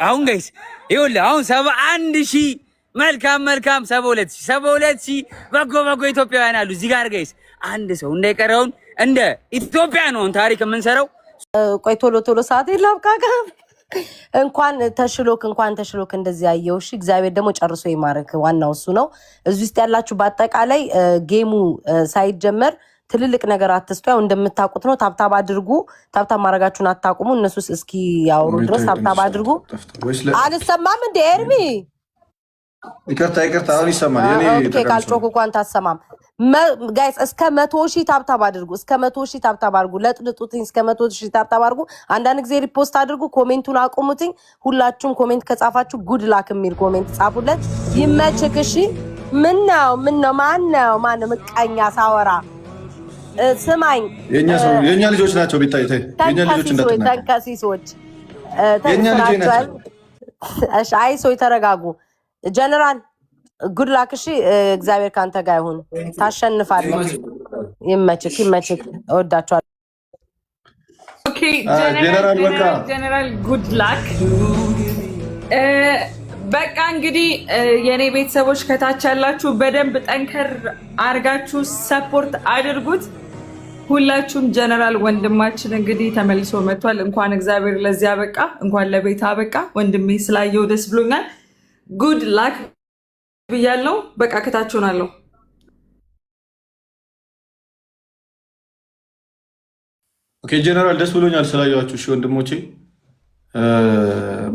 አሁን guys ይኸውልህ አሁን 71,000፣ መልካም መልካም፣ 72,000፣ 72,000 በጎ በጎ ኢትዮጵያውያን አሉ እዚህ ጋር። Guys፣ አንድ ሰው እንዳይቀረውን እንደ ኢትዮጵያ ነው ታሪክ የምንሰራው። ቆይ፣ ቶሎ ቶሎ፣ ሰዓት የላብቃቃ። እንኳን ተሽሎክ፣ እንኳን ተሽሎክ እንደዚህ ያየው። እሺ፣ እግዚአብሔር ደግሞ ጨርሶ ይማርክ። ዋናው እሱ ነው። እዚህ ውስጥ ያላችሁ በአጠቃላይ game ኡ ሳይጀመር ትልልቅ ነገር አትስጡ። ያው እንደምታውቁት ነው። Tap tap አድርጉ። Tap tap ማድረጋችሁን አታቁሙ። እነሱ እስኪ ያወሩ ድረስ tap tap አድርጉ። አልሰማም እንደ ኤርሚ? ይቅርታ ይቅርታ፣ አሁን ይሰማል። Okay፣ ካልጮክ እንኳን ታሰማም። Guys፣ እስከ 100,000 tap tap አድርጉ። እስከ 100,000 tap tap አድርጉ። ለጥልጡትኝ። እስከ 100,000 tap tap አድርጉ። አንዳንድ ጊዜ repost አድርጉ። Comment ኡን አቁሙትኝ። ሁላችሁም comment ከጻፋችሁ good luck የሚል comment ጻፉለት። ይመችክ። እሺ፣ ምን ነው? ምን ነው? ማን ነው? ማን ነው ምቀኛ? ሳወራ ስማኝ። የኛ ልጆች ናቸው። ቢታይ ተይ፣ የኛ ልጆች እንዳትናገር። ተንከሲሶች። የኛ ልጆች ናቸው። እሺ፣ አይ ሰው ተረጋጉ። ጀነራል፣ good luck። እሺ፣ እግዚአብሔር ካንተ ጋር ይሁን። ታሸንፋለህ። ይመችክ፣ ይመችክ። እወዳቸዋለሁ። Okay። ጀነራል፣ በቃ። ጀነራል፣ good luck። በቃ እንግዲህ የእኔ ቤተሰቦች ከታች ያላችሁ በደንብ ጠንከር አርጋችሁ support አድርጉት። ሁላችሁም ጀነራል ወንድማችን እንግዲህ ተመልሶ መጥቷል። እንኳን እግዚአብሔር ለዚህ አበቃ፣ እንኳን ለቤት አበቃ። ወንድሜ ስላየው ደስ ብሎኛል። Good luck ብያለው። በቃ ከታች ሆናለሁ። Okay ጀነራል፣ ደስ ብሎኛል ስላየኋችሁ። እሺ ወንድሞቼ፣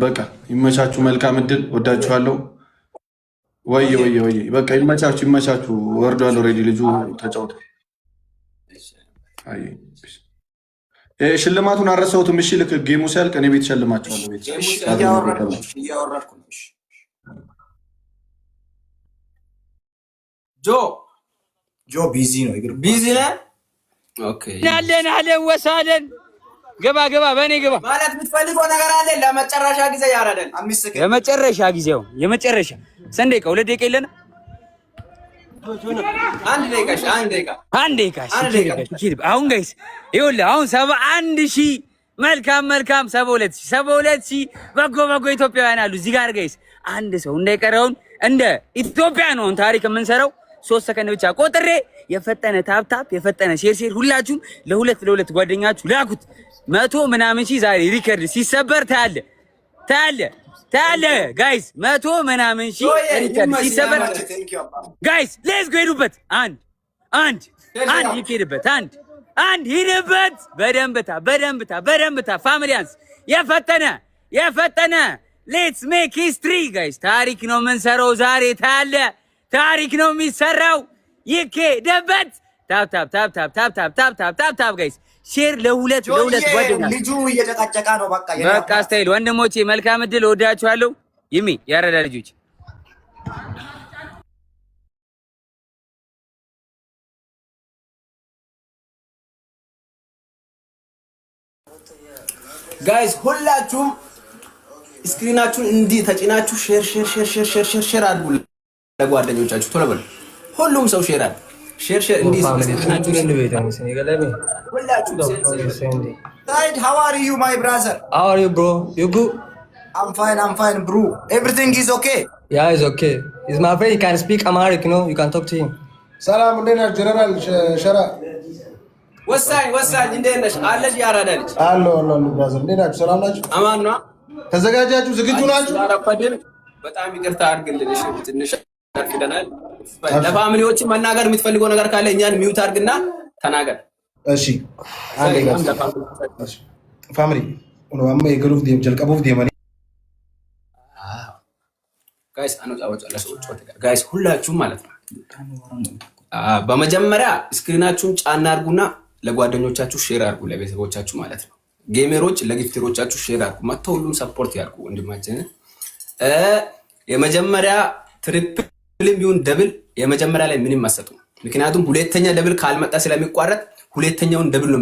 በቃ ይመቻችሁ። መልካም እድል። ወዳችኋለሁ። ወይ ወይ ወይ፣ በቃ ይመቻችሁ፣ ይመቻችሁ። ወርዷል። Already ልጁ ተጫውቷል። ሽልማቱን አልረሳሁትም። እሺ፣ ልክ game ኡ ሲያልቅ እኔ ቤት ሸልማቸዋለሁ። ቤት እያወረድኩ ነው። ጆ። ጆ busy ነው። Busy ነህ? Okay። አለን አለን ወሳለን፣ ግባ ግባ፣ በእኔ ግባ። ማለት የምትፈልገው ነገር አለ? ለመጨረሻ ጊዜ ያረዳል። 5 ሰከንድ። የመጨረሻ ጊዜው፣ የመጨረሻ ስንት ደቂቃ? 2 ደቂቃ የለንም። 1 ደቂቃ፣ እሺ፣ 1 ደቂቃ። 1 ደቂቃ። 1 ደቂቃ። አሁን guys ይኸውልህ አሁን 71,000፣ መልካም መልካም፣ 72,000፣ 72,000 በጎ በጎ ኢትዮጵያውያን አሉ እዚህ ጋር። Guys፣ አንድ ሰው እንዳይቀረውን እንደ ኢትዮጵያ ነው ታሪክ የምንሰራው። 3 ሰከንድ ብቻ ቆጥሬ የፈጠነ tap tap፣ የፈጠነ share share፣ ሁላችሁም ለሁለት ለሁለት ጓደኛችሁ ላኩት። መቶ ምናምን ሺህ ዛሬ record ሲሰበር ታያለ፣ ታያለ፣ ታያለ። Guys፣ መቶ ምናምን ሺህ record ሲሰበር፣ guys, let's go። ሄዱበት። አንድ፣ አንድ፣ አንድ፣ ይሄድበት። አንድ፣ አንድ፣ ሂድበት። በደንብታ፣ በደንብታ፣ በደንብታ። Familians፣ የፈጠነ የፈጠነ፣ let's make history, guys። ታሪክ ነው የምንሰራው ዛሬ፣ ታያለ። ታሪክ ነው የሚሰራው። ይኬደበት። Tap tap tap tap tap tap tap tap tap tap, guys፣ share ለሁለት ለሁለት ጓደኛ። ልጁ እየጨቃጨቃ ነው። በቃ። በቃ style። ወንድሞቼ፣ መልካም እድል፣ እወዳችኋለሁ። ይሚ ያረዳ ልጆች። Guys፣ ሁላችሁም screen ኣችሁን እንዲህ ተጭናችሁ share share share share share share share አድርጉ ለጓደኞቻችሁ። ቶሎ በሉ። ሁሉም ሰው share አድርጉ። Share share እንዲህ screen ኣችሁን ሁላችሁም። Said, how are you, my brother? How are you, bro? You good? I'm fine, I'm fine, bro. Everything is okay. Yeah, it's okay. He's my friend. He can speak Amharic. You can talk to him. ሰላም፣ እንዴት ናችሁ? ጀነራል ሸራ። ወሳኝ ወሳኝ፣ እንዴት ነሽ? አለሽ ያራዳ ልጅ። አሎ አሎ አሎ፣ brother፣ እንዴት ናችሁ? ሰላም ናችሁ? አማን ነው። ተዘጋጃችሁ? ዝግጁ ናችሁ? ስላረፈድን በጣም ይቅርታ አድርግልን። እሺ፣ ትንሽ አርፍደናል። ለ family ዎች መናገር የምትፈልገው ነገር ካለ እኛን mute አድርግና ተናገር። እሺ፣ አንዴ family amma eegaluuf deem jalqabuuf deemanii Guys፣ guys፣ ሁላችሁም ማለት ነው። በመጀመሪያ screen ኣችሁን ጫና አድርጉና ለጓደኞቻችሁ share አድርጉ፣ ለቤተሰቦቻችሁ ማለት ነው። Gamer ኦች ለ gifter ኦቻችሁ share አድርጉ። መጥተው ሁሉም support ያድርጉ ወንድማችንን። የመጀመሪያ triple ም ይሁን double የመጀመሪያ ላይ ምንም አትሰጡም። ምክንያቱም ሁለተኛ double ካልመጣ ስለሚቋረጥ ሁለተኛውን double ነው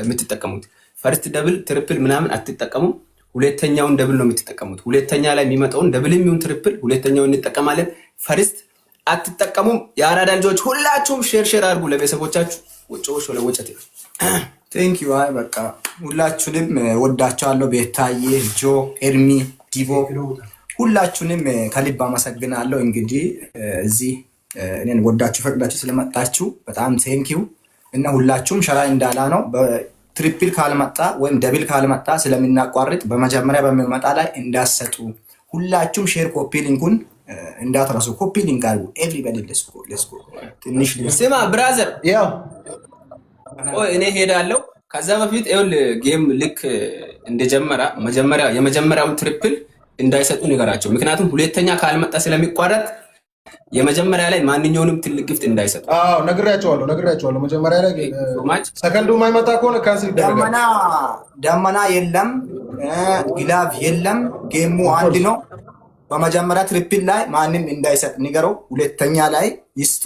የምትጠቀሙት። First double፣ triple ምናምን አትጠቀሙም። ሁለተኛውን double ነው የምትጠቀሙት። ሁለተኛ ላይ የሚመጣውን double ም ይሁን triple ሁለተኛውን እንጠቀማለን። First አትጠቀሙም። የአራዳ ልጆች ሁላችሁም share share አድርጉ ለቤተሰቦቻችሁ። ወጮ ለወጨት Thank you። አይ በቃ ሁላችሁንም ወዳችኋለሁ። ቤታዬ፣ ጆ፣ ኤርሚ፣ ዲቦ ሁላችሁንም ከልብ አመሰግናለሁ። እንግዲህ እዚህ እኔን ወዳችሁ ፈቅዳችሁ ስለመጣችሁ በጣም thank you እና ሁላችሁም ሸራ እንዳላ ነው። Triple ካልመጣ ወይም double ካልመጣ ስለምናቋርጥ በመጀመሪያ በሚመጣ ላይ እንዳሰጡ ሁላችሁም share copy link ኡን እንዳትረሱ። Copy link አድርጉ። Everybody, let's go, let's go። ትንሽ ስማ brother፣ ያው ቆይ እኔ ሄዳለሁ። ከዛ በፊት ይኸውልህ game ልክ እንደጀመረ መጀመሪያ የመጀመሪያውን triple እንዳይሰጡ ንገራቸው። ምክንያቱም ሁለተኛ ካልመጣ ስለሚቋረጥ የመጀመሪያ ላይ ማንኛውንም ትልቅ gift እንዳይሰጡ። አዎ፣ ነግሬያቸዋለሁ፣ ነግሬያቸዋለሁ። መጀመሪያ ላይ Much. ሰከንዱ የማይመጣ ከሆነ cancel ይደረጋል። ደመና የለም፣ glove የለም። Game ኡ አንድ ነው። በመጀመሪያ triple ላይ ማንም እንዳይሰጥ ንገረው። ሁለተኛ ላይ ይስጡ።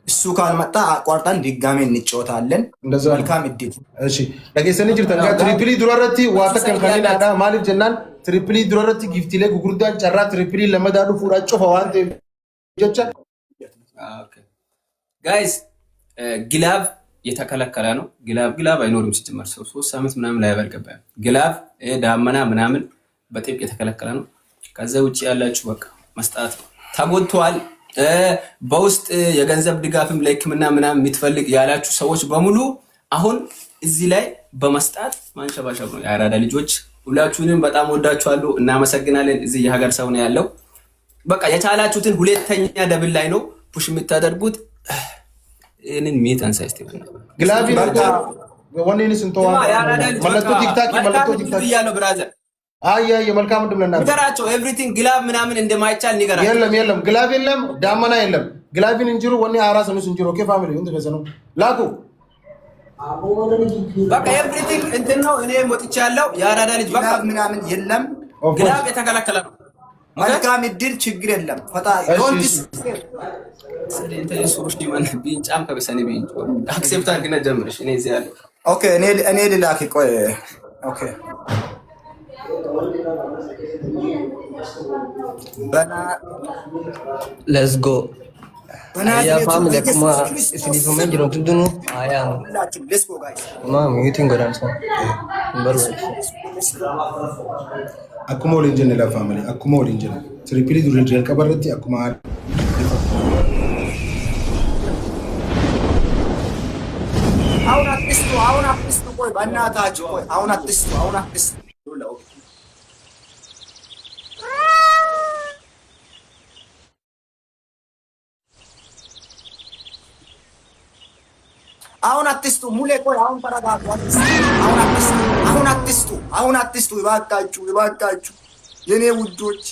እሱ ካልመጣ አቋርጠን ድጋሜ እንጫወታለን። እንደዛ ነው። መልካም እድል። እሺ, dhageessanii jirtan gaa triple dura irratti waa takka hin kenninadha. Maaliif jennaan triple dura irratti giftiilee gurguddaan carraa triple lammataa dhufuudhaan cufa waan ta'eef jecha. Guys, glove የተከለከለ ነው። Glove, glove አይኖርም ሲጀመር ሰው 3 ዓመት ምናምን ላይ አልገባም። Glove ዳመና ምናምን በጥብቅ የተከለከለ ነው። ከዛ ውጭ ያላችሁ በቃ መስጣት ነው። ተጎድተዋል። በውስጥ የገንዘብ ድጋፍም ለሕክምና ምናምን የምትፈልግ ያላችሁ ሰዎች በሙሉ አሁን እዚህ ላይ በመስጣት ማንሸባሸብ ነው። የአራዳ ልጆች ሁላችሁንም በጣም ወዳችኋለሁ። እናመሰግናለን። እዚህ የሀገር ሰው ነው ያለው። በቃ የቻላችሁትን ሁለተኛ double ላይ ነው push የምታደርጉት። ይህንን mute አንሳ እስቲ። Gloveiin wanni inni sin to'aa የአራዳ ልጅ mallattoo TikTokii mallattoo TikTokii ብያለሁ brother። አይ አይ፣ መልካም ዕድል ለእናንተ። ንገራቸው። Everything glove ምናምን እንደማይቻል ንገራቸው። የለም የለም፣ glove የለም፣ ዳመና የለም። Gloveiin hin jiru, wanni haaraa sanus hin jiru. Okay family, hundi keessanuu laaku. በቃ everything እንትን ነው። እኔ ወጥቻለሁ። የአራዳ ልጅ በቃ Glove ምናምን የለም። Of course. Glove የተከለከለ ነው። መልካም እድል። ችግር የለም። ፈጣሪ እሺ፣ Don't እሺ። ቢንጫም ከበሰኔ ቢንጫ accept አድርግና ጀምርሽ። እኔ እዚህ ያለው Okay፣ እኔ ልላክ። ቆይ okay በና Let's go. Ayyaa በናዝሬቱ family በኢየሱስ akkuma ክርስቶስ isiniifamee jiru hundinuu ayyaa ሁላችሁም let's go, guys. ma mute'iin godhan sun hin barbaachisu. Akkuma waliin jenne la family, akkuma waliin jenne triple dura jalqaba irratti akkuma አሁን አትስጡ፣ አሁን አትስጡ። ቆይ በእናታችሁ ቆይ፣ አሁን አትስጡ፣ አሁን አትስጡ። አሁን አትስጡ። ሙሌ ቆይ፣ አሁን ተረጋጉ። አትስጡ፣ አሁን አትስጡ፣ አሁን አትስጡ፣ አሁን አትስጡ። እባካችሁ፣ እባካችሁ የኔ ውዶች።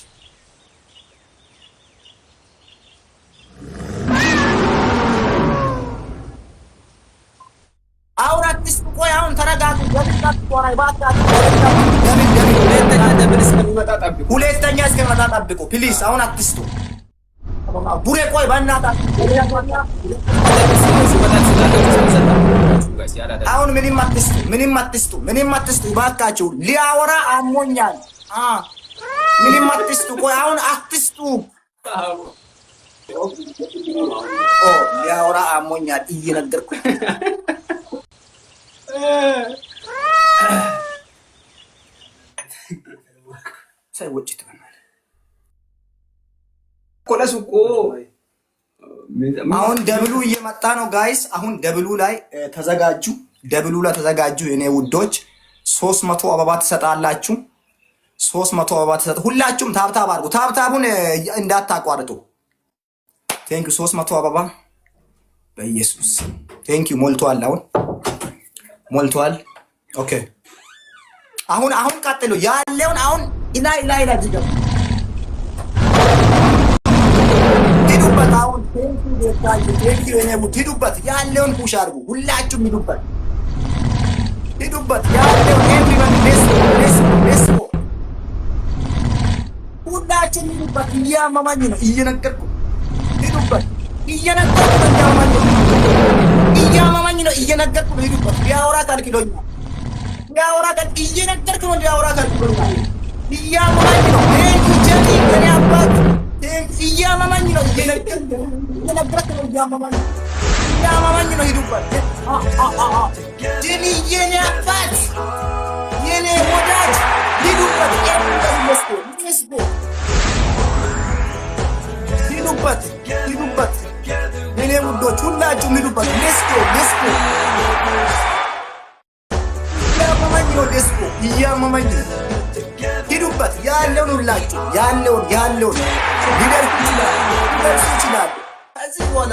አሁን አትስጡ። ቆይ አሁን ተረጋጉ። Double አትቆራ፣ እባካችሁ። Double, double። ሁለተኛ double እስከሚመጣ ጠብቁ። ሁለተኛ እስከመጣ ጠብቁ please። አሁን አትስጡ። ቡሬ ቆይ በእናታችሁ። ሲመጣ ትሰጣላችሁ። እስከዛ ጠብቁ guys። የአራዳ ልጅ አሁን ምንም አትስጡ፣ ምንም አትስጡ፣ ምንም አትስጡ እባካችሁ። ሊያወራ አሞኛል። አ ምንም አትስጡ። ቆይ አሁን አትስጡ። ኦ ሊያወራ አሞኛል እየነገርኩ። ሳይወጭ ትበናል። ቆለሱ እኮ አሁን double ኡ እየመጣ ነው guys። አሁን double ኡ ላይ ተዘጋጁ። Double ኡ ላይ ተዘጋጁ የኔ ውዶች። 300 አበባ ትሰጣላችሁ። 300 አበባ ትሰጥ። ሁላችሁም tap tap አድርጉ። Tap tap ኡን እንዳታቋርጡ። Thank you። 300 አበባ በኢየሱስ thank you። ሞልቷል። አሁን ሞልቷል። Okay አሁን አሁን ቀጥሉ ያለውን አሁን ላይ ላይ ላይ ዝገቡ፣ ሂዱበት። አሁን thank you ቤታዬ፣ thank you የኔ ውድ፣ ሂዱበት። ያለውን push አድርጉ። ሁላችሁም ሂዱበት፣ ሂዱበት። ያለውን everyone, let's go, let's go, let's go። ሁላችሁም ሂዱበት። እያመመኝ ነው እየነገርኩ፣ ሂዱበት። እየነገርኩ ነው፣ እያመመኝ ነው፣ እያመመኝ ነው፣ እየነገርኩ ነው። ሂዱበት። ቢያወራ ከልክሎኛል። ቢያወራ ከል እየነገርኩ ነው። ቢያወራ ከልክሎኛል። እያመመኝ ነው። Thank you ጀቲ የኔ አባት። Thank እያመመኝ ነው። እየነገርኩ ነው። እያመመኝ ነው። እያመመኝ ነው። ሂዱበት ጅምዬ፣ የኔ አባት፣ የኔ ወዳጅ ሂዱበት። Let's go፣ ሂዱበት፣ ሂዱበት። የኔ ውዶች ሁላችሁም ሂዱበት። Let's go፣ let's go። እያመመኝ ነው። Let's go፣ እያመመኝ ነው። ሂዱበት። ያለውን ሁላችሁ ያለውን ያለውን ሊደርሱ ይችላል፣ ሊደርሱ ይችላሉ። ከዚህ በኋላ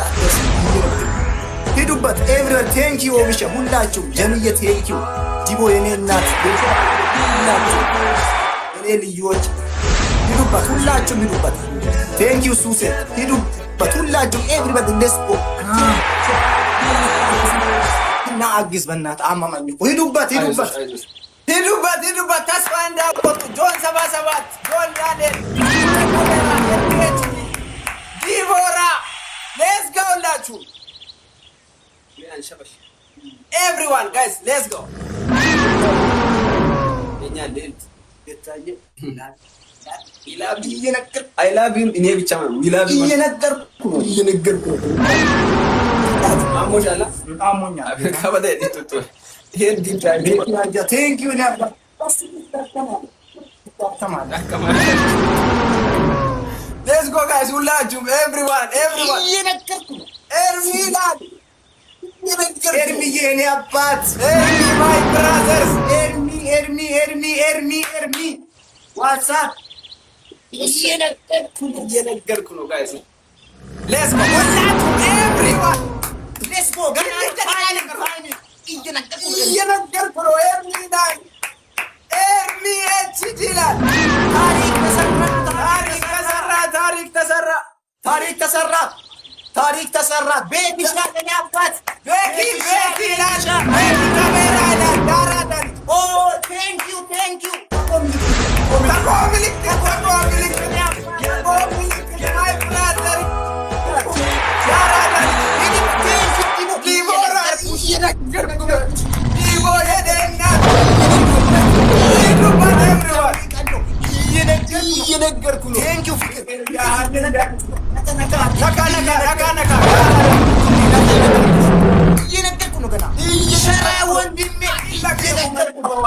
ሂዱበት። Everyone, thank you። ኦሚሻ ሁላችሁም፣ ጀምዬ thank you፣ ዲቦ የኔ እናት፣ ሁላችሁ የኔ ልዩዎች ሂዱበት፣ ሁላችሁም ሂዱበት። Thank you ሱሴ፣ ሂዱበት ሁላችሁም። Everybody, let's go እና አግዝ በእናትህ፣ አመመኝ እኮ። ሂዱበት፣ ሂዱበት፣ ሂዱበት፣ ሂዱበት። ተስፋ እንዳቆጡ ጆን 77፣ ጆን ዳንኤል፣ ዲቦራ፣ let's go ሁላችሁ። Everyone, guys, let's go። የኛ ልዕልት I love you። እኔ ብቻ ነው we love you። እየነገርኩ ነው፣ እየነገርኩ ነው። አሞሻላ። አሞኛል። ከበደ ይሄን ግን Thank you። Let's go, guys፣ ሁላችሁም፣ everyone, everyone። እየነገርኩ ነው። ኤርሚ ይላል። ኤርሚዬ የኔ አባት። ኤርሚ my brothers። ኤርሚ፣ ኤርሚ፣ ኤርሚ፣ ኤርሚ፣ ኤርሚ፣ what's up? እየነገርኩ ነው። እየነገርኩ ነው guys፣ let's go ሁላችሁም፣ everyone። Let's go። ገና እየነገርኩ ነው። ኤርሚ ይላል፣ ኤርሚ HD ይላል። ታሪክ ተሰራ። ታሪክ ተሰራ፣ ታሪክ ተሰራ። ታሪክ ተሰራ፣ ታሪክ ተሰራ። ቤኪ የኔ አባት። ቤኪ፣ ቤኪ ይላል፣ ቤኪ ካሜራ ይላል። ዳራ ዳሪ። Oh, thank you, thank you። ተቆምልክ፣ ተቆምልክ፣ ተቆምልክ my brother ዳራ ዳሪ። ዲቦራ፣ እየነገርኩ ነው። ዲቦ የኔ እናት፣ ሂዱበት everyone። እየነገርኩ ነው። Thank you ፍቅር። ነካ ነካ ነካ ነካ። እየነገርኩ ነው። ገና ሸራ ወንድሜ፣ እየነገርኩ ነው።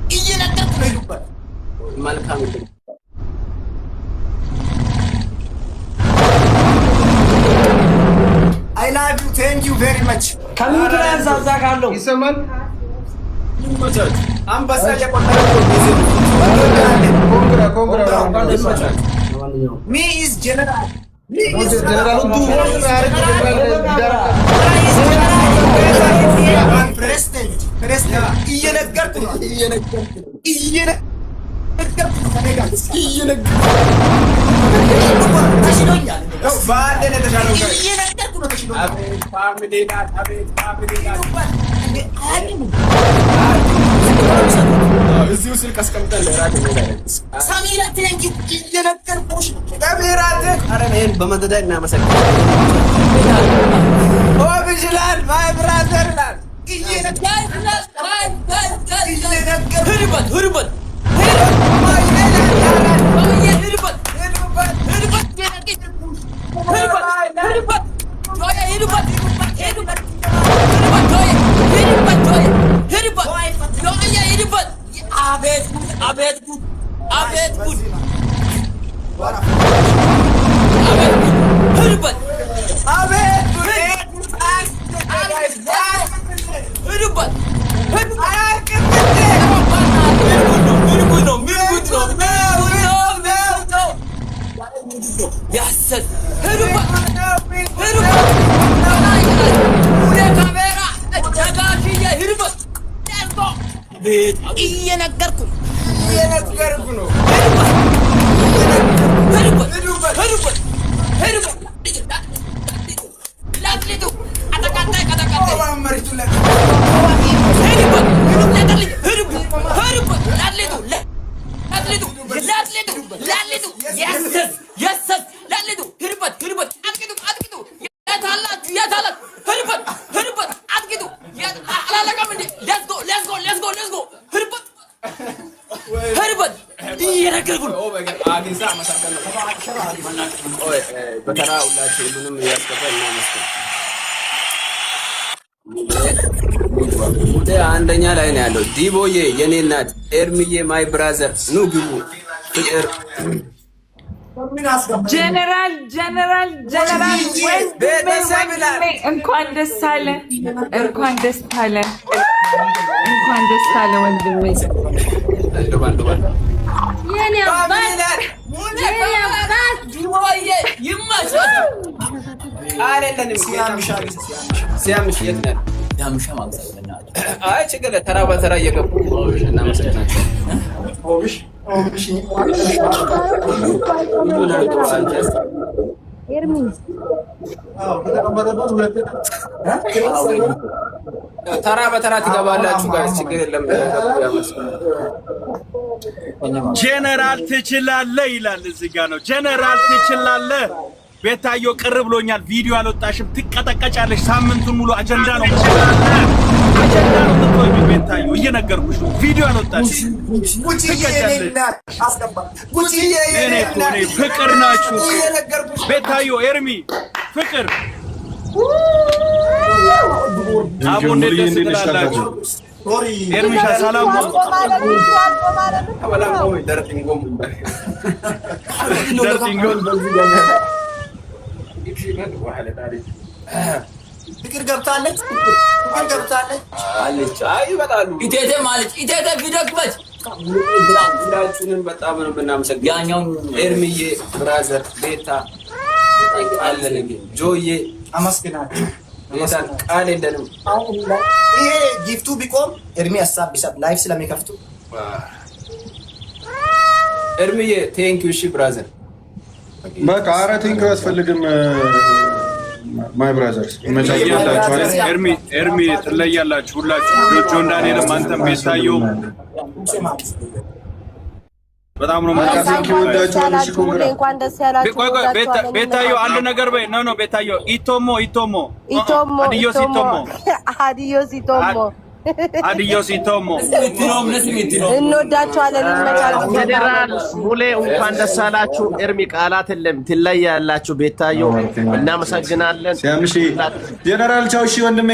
እየነገርኩ ነው። ሂዱበት። መልካም። I love you, thank you very much። ከ mute ላይ አንሳ እዛ ካለው። ይሰማል። አንበሳ እየቆጠረ Congra, congra. Me is general. ጀነራል President, president። እየነገርኩ ነው፣ እየነገርኩ ነው። ከእኔ ጋር ተሽሎኛል። በአንድ ነው የተሻለው። እየነገርኩ ነው፣ ተሽሎኛል። አቤት family ናት። አቤት family ናት። እንዴ አያውቅም። እዚሁ ስልክ አስቀምጠን ለራት እንሄዳለን። ሰሚራ thank you። እየነገርኩሽ ነው። ሰሚራት፣ ኧረ ይሄን በመደዳ እናመሰግናለን። ኦፊሻል my brother ይላል። ሂድበት፣ ሂድበት፣ ሂድበት፣ ሂድበት፣ ሂድበት፣ ሂድበት፣ ሂድበት፣ ሂድበት፣ ሂድበት፣ አቤት ጉድ! አቤት ጉድ! አቤት ጉድ! አቤት ጉድ! ሂድበት! አቤት! ሂድበት! አያልቅም። ምን ጉድ ነው? ምን ጉድ ነው? ምን ጉድ ነው? ምን ጉድ ነው? ያሰት ሂድበት! ሂድበት! ካሜራ ጀጋሽዬ ሂድበት! እየነገርኩ እየነገርኩ ነው። ሂድበት! ሂድበት! ሂድበት! ላትሊቱ አጠቃጣይ ቀጠቃጣይ ሂድበት! ሂድበት! ሂድበት! ላትሊቱ፣ ላትሊቱ፣ ላትሊቱ፣ ላትሊቱ፣ የሰስ የሰስ ላትሊቱ፣ ሂድበት፣ ሂድበት፣ አጥቂቱ፣ አጥቂቱ፣ የት አላችሁ? የት አላችሁ? ሂድበት፣ ሂድበት፣ አጥቂቱ አላለቀም እንዴ? Let's go, let's go, let's go, let's go! ሂድበት፣ ሂድበት፣ እየነገርኩ ነው። አግኝሳ አመሰግናለሁ። ቆይ በተራ ሁላችሁ ሁሉንም እያስገባ እናመስግን። ሙሌ አንደኛ ላይ ነው ያለው። ዲቦዬ የኔ እናት፣ ኤርሚዬ my brother፣ ኑ ግቡ። ፍቅር ጀነራል ጀነራል ጀነራል ወንድሜ ወንድሜ እንኳን ደስ አለ፣ እንኳን ደስ አለ፣ እንኳን ደስ አለ ወንድሜ። የኔ አባት የኔ አባት ቃል የለንም። ሲያምሽ የት ነህ? አይ ችግር ተራ በተራ እየገቡ እናመሰግናቸው። ተራ በተራ ትገባላችሁ guys፣ ችግር የለም። ጄኔራል ትችላለህ ይላል እዚህ ጋር ነው። ጄኔራል ትችላለህ። ቤታዮ ቅር ብሎኛል። ቪዲዮ አልወጣሽም፣ ትቀጠቀጫለሽ። ሳምንቱን ሙሉ አጀንዳ ነው አጀንዳ ነው የምትሆኚው። ቤታዮ እየነገርኩሽ ነው። ቪዲዮ አልወጣሽም፣ ትቀጫለሽ። እኔ እኮ እኔ ፍቅር ናችሁ። ቤታዮ ኤርሚ ፍቅር አቦ እንዴት ደስ ትላላችሁ። ኤርሚሻ ሰላም ነው። ፍቅር ገብታለች። ፍቅር ገብታለች አለች። አይ ይመጣሉ። ኢቴቴም አለች። ኢቴቴ ቪዲዮ ክፈች። ሁላችሁንም በጣም ነው የምናመሰግነው። ኤርሚዬ brother፣ ቤታ አለን፣ ጆዬ አመስግናችሁ ቤታ ቃል የለንም። ይሄ gift ኡ ቢቆም ኤርሚ ሀሳብ ቢሰጥ live ስለሚከፍቱ ኤርሚዬ thank you። እሺ brother በቃ ኧረ thank you አያስፈልግም። My brothers ይመቻችላችኋል። ኤርሚ ኤርሚ ትለያላችሁ ሁላችሁ። ጆን ዳንኤልም አንተም ቤታየውም በጣም ነው በቃ thank you ወዳችኋለሁ። እሺ congra እንኳን ደስ ያላችሁ። ቆይ ቆይ ቤታዮ አንድ ነገር በይ። No no ቤታዮ ኢቶሞ ኢቶሞ ኢቶሞ Adiós ኢቶሞ Adiós ኢቶሞ Adiós ኢቶሞ እንወዳችኋለን። ይመቻችሁ። ጀነራል ሙሌ እንኳን ደስ አላችሁ። ኤርሚ ቃላት የለም፣ ትለያላችሁ። ቤታዮ እናመሰግናለን። ሲያምሽ ጀነራል ቻው። እሺ ወንድሜ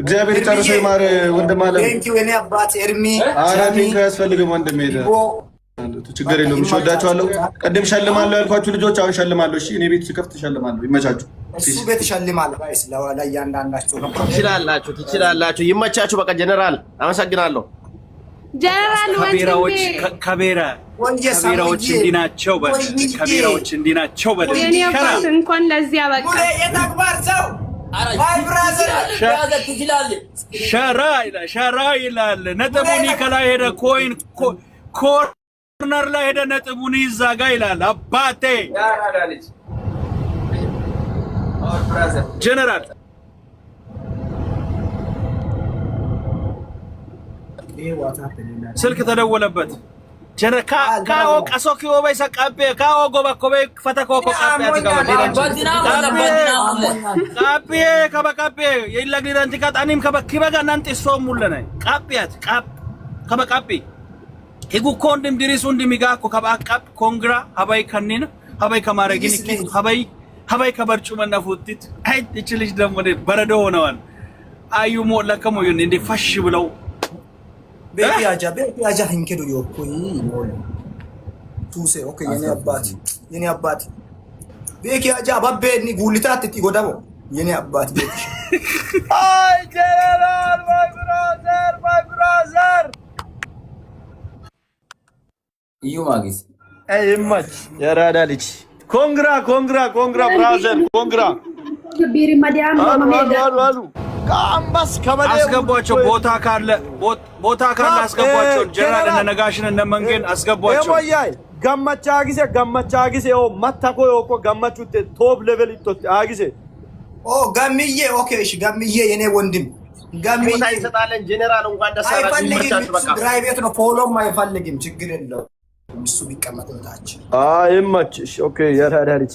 እግዚአብሔር ጨርሶ ይማር ወንድም አለ። Thank you የኔ አባት ኤርሚ። ኧረ thank you አያስፈልግም ወንድሜ፣ ችግር የለውም። እሺ ወዳችኋለሁ። ቅድም ሸልማለሁ ያልኳችሁ ልጆች አሁን ሸልማለሁ። እሺ እኔ ቤት ስከፍት ሸልማለሁ። ይመቻችሁ። እሱ ቤት ይሸልማል። Guys ለእያንዳንዳቸው ነው። ትችላላችሁ፣ ትችላላችሁ። ይመቻችሁ። በቃ ጀነራል አመሰግናለሁ። ጀነራል ከቤራዎች ወንድሜ ከቤራ ከቤራዎች እንዲህ ናቸው በል። ከቤራዎች እንዲህ ናቸው በል። የኔ አባት እንኳን ለዚህ አበቃ። የተግባር ሰው my brother ሸራ ይላል ሸራ ይላል። ነጥቡን ከላይ ሄደ coin corner ላይ ሄደ ነጥቡን ይዛጋ ይላል አባቴ ያራዳ ልጅ our brother ጀነራል ስልክ ተደወለበት። ካኦ ቀሶ ኪዮ በይሰ ቀቤ ካኦ ጎባ ኮበይ ፈተኮ ኮ ቀቤ አትገባ ቀቤ ከበ ቀቤ የኢላግሊዳንቲ ቀጣኒም ከበ ኪበጋ ናንጤ ሶ ሙለነ ቀቤያት ቀብ ከበ ቀቤ ሂጉኮ እንድም ድሪሱ እንድሚጋኮ ከበ ቀብ ኮንግራ ሀበይ ከኒን ሀበይ ከማረጊን ሀበይ ሀበይ ከበርጩ መነፉቲት አይ እች ልጅ ደግሞ በረዶ ሆነዋል። አዩ ሞ ለከሞ ይሁን እንዴ ፈሽ ብለው ቤት ያጃ ቤት ያጃ ሂንኬዱ ዮኩይ ቱሴ ኦኬ የኔ አባት የኔ አባት ቤት ያጃ ባቤ ኒ ጉሊታት ቲ ጎዳቦ የኔ አባት ቤት አይ ጀነራል my brother my brother እዩ ማጊስ ይመች የራዳ ልጅ congra congra congra brother congra አሉ አሉ አሉ አሉ ከአምባስ ከበሌ አስገቧቸው። ቦታ ካለ ቦታ ካለ አስገቧቸው። ጀነራል እነ ነጋሽን እነ መንጌን አስገቧቸው። ኤሞያይ ገመቻ ጊዜ ገመቻ ጊዜ ኦ መታኮ ዮኮ ገመቹት top level ይቶት አጊዜ ኦ ጋሚዬ okay እሺ ጋሚዬ የኔ ወንድም ጋሚዬ ቦታ ይሰጣለን። ጀነራል እንኳን ደስ አላችሁ። አይፈልግም። ይመቻችሁ። እሱ በቃ Private ነው፣ follow ም አይፈልግም። ችግር የለውም። እሱ ቢቀመጥ ታች ይመችሽ። Okay የራዳ ልጅ